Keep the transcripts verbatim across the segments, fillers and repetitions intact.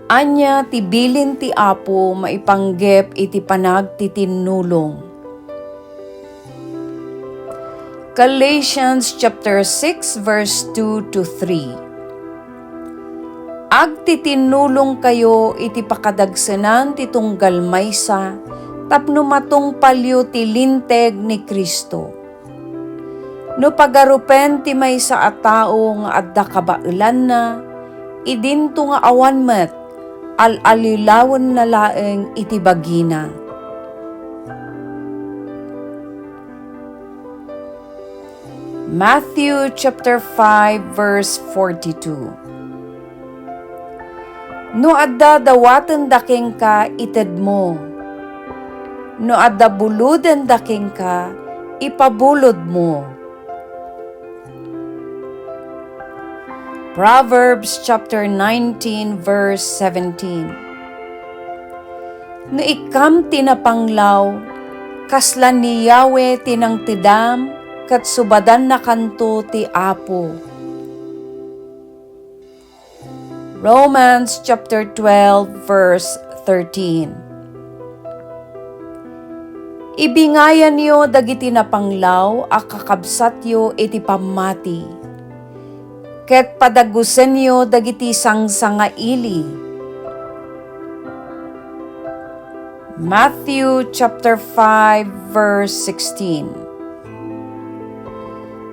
Ania ti bilin ti Apo maipanggep iti panagtitinnulong? Galatians chapter six, verse two to three. Agtitinnulongkayo iti pakadagsenan ti tunggal maysa tapno matungpalyo ti linteg ni Cristo. No pagarupen ti maysa a tao nga adda kabaelanna, idinto nga awan met, al-alilawenna laeng iti bagina. Matthew chapter five, verse forty-two. No adda dawatenda kenka, itedmo. No adda bulodenda kenka, ipabulodmo. Proverbs chapter nineteen, verse seventeen. No ikkam ti napanglaw, kasla ni Yahweh ti nangtedam, ket subadannakanto ti Apo. Romans chapter twelve, verse thirteen. Ibingayanyo dagiti napanglaw a kakabsatyo iti pammati, ket padagusenyo dagiti sangsangaili. Matthew chapter five, verse sixteen.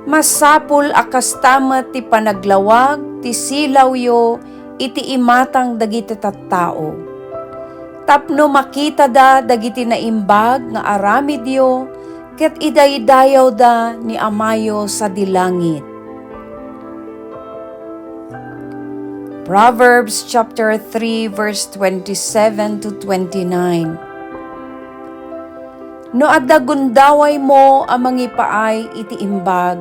Masapul a kasta met ti panaglawag ti silawyo iti imatang dagiti tattao, tapno makitada dagiti naimbag nga aramidyo ket idaydayawda ni Amayo sadi langit. Proverbs chapter three, verse twenty-seven to twenty-nine. No adda gundawaymo a mangipaay iti imbag,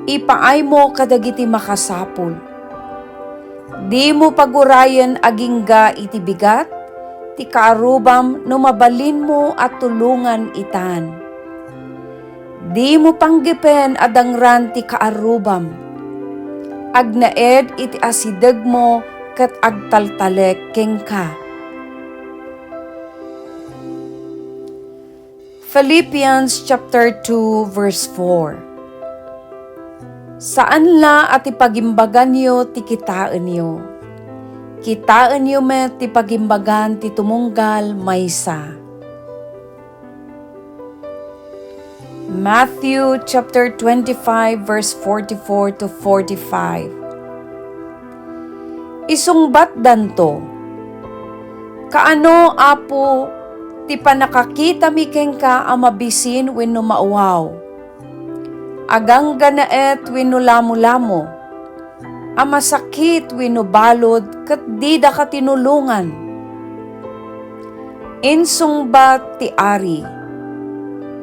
ipaaymo kadagiti makasapul. Dimo pagurayen agingga iti bigat ti kaarrubam no mabalinmo a tulongan itan. Dimo panggepen a dangran ti kaarrubam. Agnaed iti asidegmo ket agtaltalek kenka. Philippians chapter two, verse four. Saan la a ti pagimbaganyo ti kitaenyo. Kitaenyo met ti pagimbagan ti tumunggal maysa. Matthew chapter twenty-five, verse forty-four to forty-five. Isungbatdanto, "Kaano, Apo, ti pannakakitami kenka a mabisin wenno mauwaw, a ganggannaet wenno lamolamo, a masakit wenno balud ket didaka tinulongan?" Insungbat ti ari,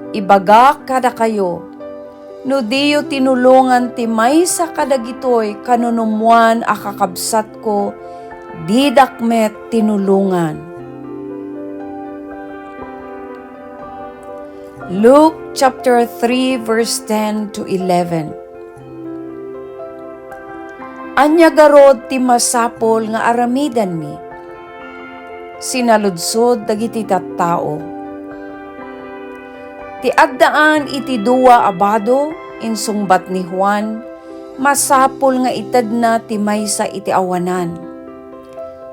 "Ibagak kadakayo, no diyo tinulongan ti maysa kadagitoy kanunummoan a kakabsatko, didak met tinulongan." Luke chapter three, verse ten to eleven. Ania garud ti masapul nga aramidenmi? Sinaludsod dagiti tattao. Ti addaan iti dua a bado, insungbat ni Juan, masapul nga itedna ti maysa iti awanan.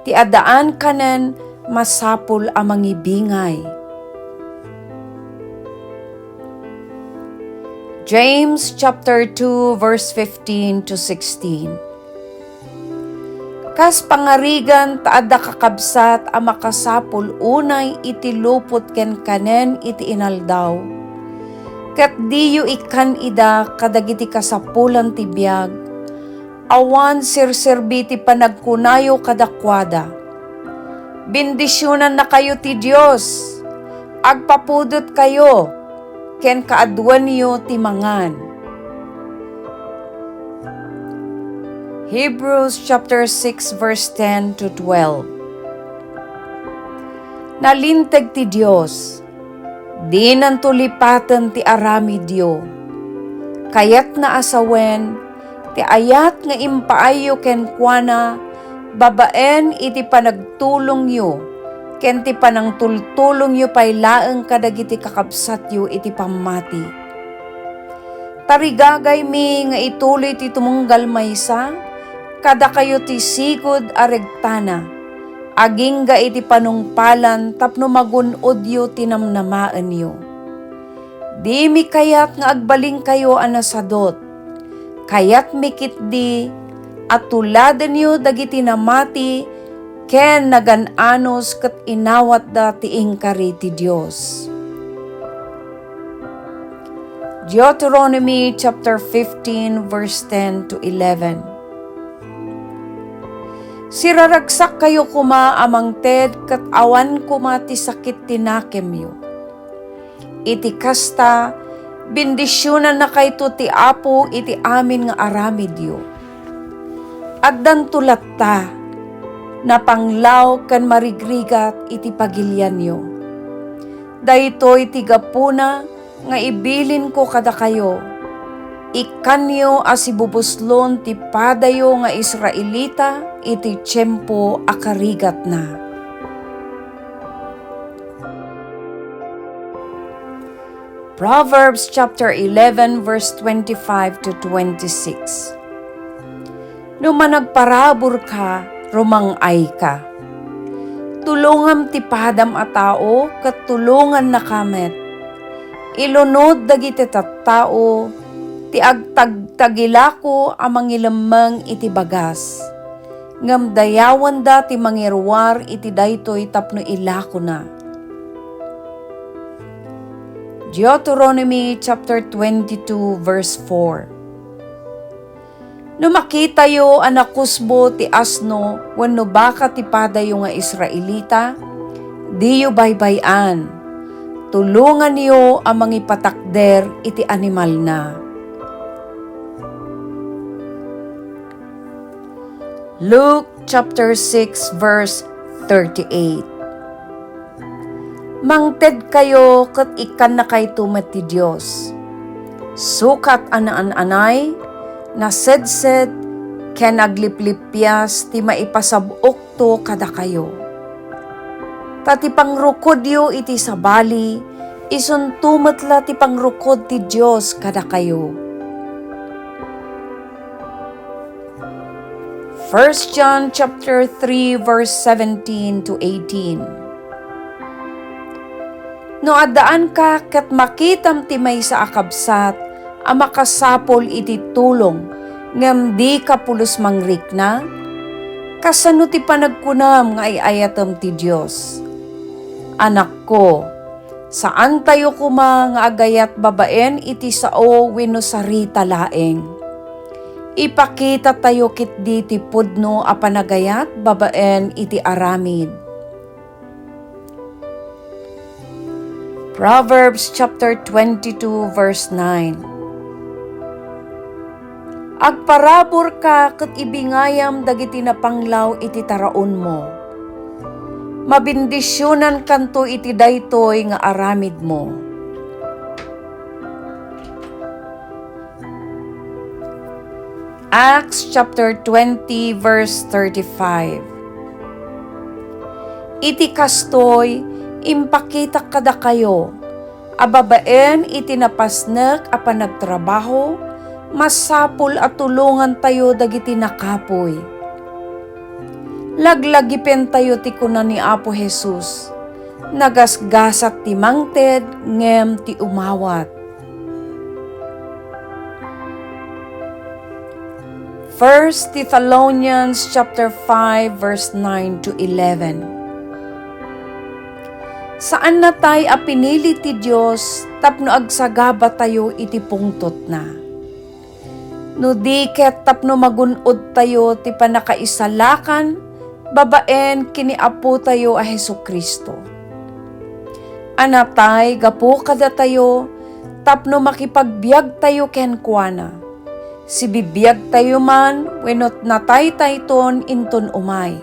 Ti addaan kanen, masapul a mangibingay. James chapter two, verse fifteen to sixteen. Kas pangarigan ta adda kakabsat a makasapul unay iti lupot ken kanen iti inaldaw, ket diyo ikkan ida kadagiti kasapulan ti biag, awan serserbi ti panagkunayo kadakuada. Bendisionannakayo ti Dios, agpapudotkayo, ken kaaduenyo ti mangan. Hebrews chapter six, verse ten to twelve. Nalinteg ti Dios. Dinanto lipaten ti aramidyo. Kayatna a sawen ti ayat nga impaayyo kenkuana babaen iti panagtulongyo ken ti panangtultulongyo pay laeng kadagiti kakabsatyo iti pammati. Tarigagaymi nga ituloy ti tumunggal maysa kadakayo ti sigud a regtana, agingga iti panungpalan tapno magun-odyo ti namnamaenyo. Dimi kayat nga agbalinkayo a nasadut. Kayatmi ketdi a tuladenyo dagiti namati ken nagan-anos ket inawatda ti inkari ti Dios. Deuteronomy chapter fifteen, verse ten to eleven. Siraragsakkayo koma a mangted ket awan koma ti sakit ti nakemyo. Iti kasta, bendisionannakayto ti Apo iti amin nga aramidyo. Addanto latta, napanglaw ken marigrigat iti pagilianyo. Daytoy ti gapuna nga ibilinko kadakayo, ikkanyo a sibubuslon ti padayo nga Israelita iti tiempo a karigatna. Proverbs chapter eleven, verse twenty-five to twenty-six. No managparaburka, rumang-ayka. Tulongam ti padam a tao ket tulongannaka met. Ilunod dagiti tattao ti agtagtagilako a mangilemmeng iti bagas, ngem dayawenda ti mangiruar iti daytoy tapno ilakona. Deuteronomy chapter twenty-two, verse four. No makitayo a nakusbo ti asno wenno baka ti padayo nga Israelita, diyo baybay-an. Tulonganyo a mangipatakder iti animalna. Luke chapter six, verse thirty-eight. Mangtedkayo ket ikkannakayto met ti Dios. Sukat a naan-anay, nasedsed, ken agliplippias ti maipasab-okto kadakayo. Ta ti pangrukodyo iti sabali, isunto met la ti pangrukod ti Dios kadakayo. First John chapter three, verse seventeen to eighteen. No addaanka ket makitam ti maysa a kabsat a makasapul iti tulong ngem dika pulos mangrikna, kasano ti panagkunam nga ay-ayatem ti Dios? Anakko, saantayo koma nga agayat babaen iti sao wenno sarita laeng. Ipakitatayo ketdi ti pudno a panagayat babaen iti aramid. Proverbs chapter twenty-two, verse nine. Agparaburka ket ibingayam dagiti napanglaw iti taraonmo. Mabendisionankanto iti daytoy nga aramidmo. Acts chapter twenty, verse thirty-five. Iti kastoy, impakitak kadakayo a babaen iti napasnek a panagtrabaho, masapul a tulongantayo dagiti nakapuy. Laglagipentayo ti kuna ni Apo Jesus, "Nagasgasat ti mangted ngem ti umawat." First Thessalonians chapter five, verse nine to eleven. Saannatay a pinili ti Dios tapno agsagabatayo iti pungtotna. No di ket tapno magun-odtayo ti pannakaisalakan babaen ken ni Apotayo a Jesu-Cristo. Anatay gapu kadatayo tapno makipagbiagtayo kenkuana. Sibibiagtayo man wenno nataytayton inton umay.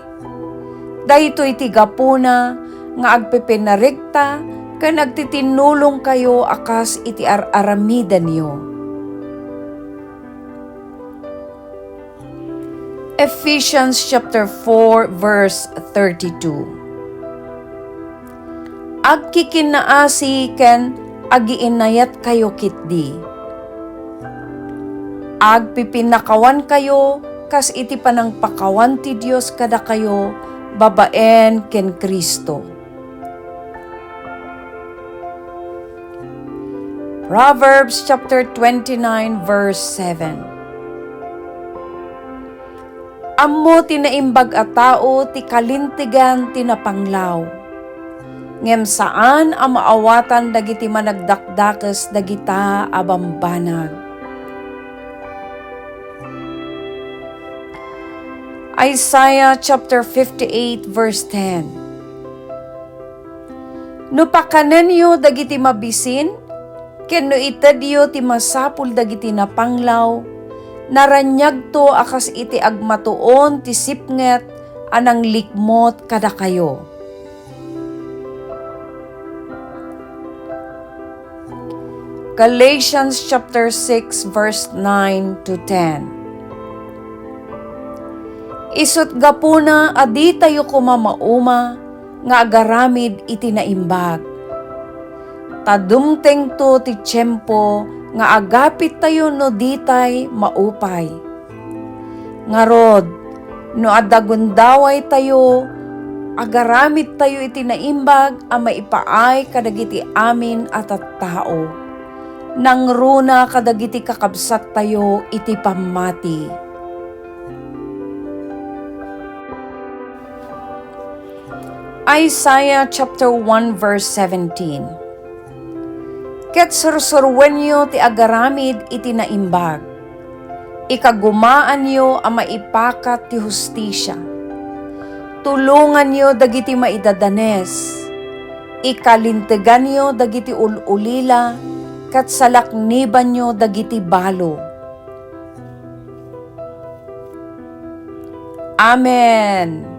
Daytoy ti gapuna nga agpipinaregta ken agtitinnulongkayo a kas iti ar-aramidenyo. Ephesians chapter four, verse thirty-two. Agkikinnaasi ken agiinnayatkayo ketdi. Agpipinnakawankayo kas iti panangpakawan ti Dios kadakayo babaen ken Cristo. Proverbs chapter twenty-nine, verse seven. Ammo ti naimbag a tao ti kalintegan ti napanglaw, ngem saan a maawatan dagiti managdakdakes dagita a bambanag. Isaiah chapter fifty-eight, verse ten. No pakanenyo dagiti mabisin, ken no itedyo ti masapul dagiti napanglaw, naraniagto a kas iti agmatuon ti sipnget a nanglikmut kadakayo. Galatians chapter six, verse nine to ten. Isut' gapuna a ditayo koma mauma nga agaramid iti naimbag. Ta dumtengto ti tiempo nga agapittayo no ditay maupay. Ngarud, no adda gundawaytayo, agaramidtayo iti naimbag a maipaay kadagiti amin a tattao. Nangruna kadagiti kakabsattayo iti pammati. Isaiah chapter one, verse seventeen. Ket sursuruenyo ti agaramid iti naimbag. Ikagumaanyo a maipakat ti hustisia. Tulonganyo dagiti maidadanes. Ikalinteganyo dagiti ul-ulila, ket salaknibanyo dagiti balo. Amen.